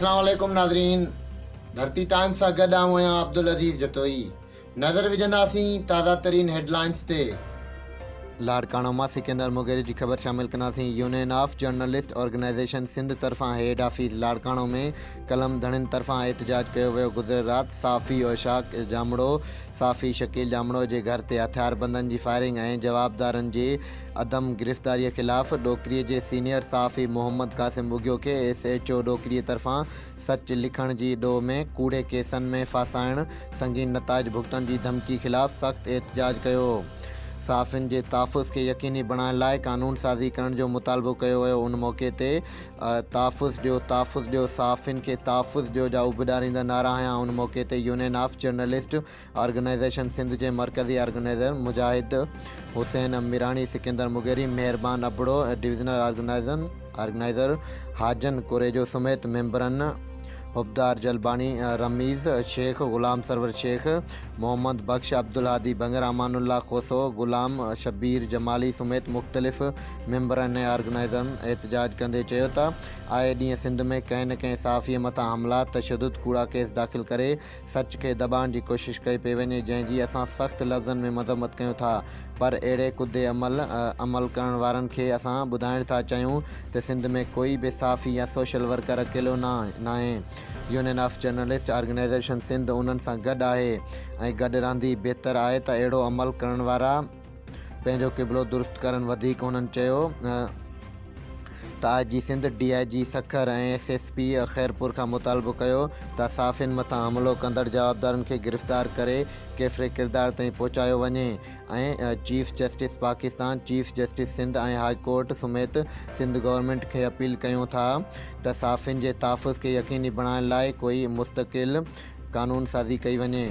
اسلام عليڪم ناظرين ڌرتي ٽائمز سان گڏ آئون آهيان عبدالعزيز جتوئي نظر وجهنداسين تازه ترين هيڊلائنز تي. لاڙڪاڻو مان سڪندر مغيري جي خبر شامل ڪنداسين union of journalist organisation Sindh طرفان هيڊ آفيس لاڙڪاڻو ۾ قلم ڌڻين طرفان احتجاج ڪيو ويو گذريل رات صحافي اوشاق ڄامڙو صحافي شڪيل ڄامڙو جي گهر تي هٿياربندن جي فائرنگ ۽ جوابدارن جي عدم گرفتاري خلاف ڏوڪري جي سينيئر صحافي محمد قاسم ٻگهيو کي ايس ايڇ او ڏوڪري طرفان سچ لکڻ جي ڏوهه ۾ ڪوڙي ڪيسن ۾ ڦاسائڻ سنگين نتائج ڀڳتڻ جي ڌمڪي خلاف سخت احتجاج ڪيو. صحافين جي تحفظ کي يقيني بڻائڻ لاء قانون سازي ڪرڻ جو مطالبو ڪيو ويو ان موقعي تي تحفظ ڏيو تحفظ ڏيو صحافين کي تحفظ ڏيو جا اڀ ڏاريندڙ نعرا هنيا ان موقعي تي union of journalist organisation Sindh جي مرڪزي organizer Mujahid Hussain Mirani Sikandar Mugheri Mehrban Abro divisional organizer Hajan Korejo سميت ميمبرن حبدار جلباڻي رميز شيخ غلام سرور شيخ محمد بخش عبدالهادي ڀنگر امان الله کوسو غلام شبير جمالي سميت مختلف ميمبرن ۽ آرگنائيزرن احتجاج ڪندي چيو ته آئي ڏينهن سنڌ ۾ ڪنهن نه ڪنهن صحافي مٿان حملا، تشدد، ڪوڙا ڪيس داخل ڪري سچ کي دٻائڻ جي ڪوشش ڪئي پئي وڃي جنهن جي اسان سخت لفظن ۾ مذمت ڪيون ٿا پر اهڙي ڪڌي عمل عمل ڪرڻ وارن کي اسان ٻڌائڻ ٿا چاهيون ته سنڌ ۾ ڪوئي به صحافي يا سوشل ورڪر اڪيلو ناهي union of journalist organisation Sindh انهن سان گڏ آهي ۽ گڏ رهندي بهتر آهي ته اهڙو عمل ڪرڻ وارا پنهنجو قبلو درست ڪرن وڌيڪ هنن چيو ته I G Sindh, D I G Sukkur ۽ S S P Khairpur کان مطالبو ڪيو ته صحافين مٿان حملو ڪندڙ جوابدارن کي گرفتار ڪري ڪيفري ڪردار تائين پهچايو وڃي ۽ chief justice Pakistan, chief justice Sindh ۽ high court سميت سنڌ گورنمينٽ کي اپيل ڪيون ٿا ته صحافين جي تحفظ کي يقيني بڻائڻ لاء ڪوئي مستقل قانون سازي ڪئي وڃي.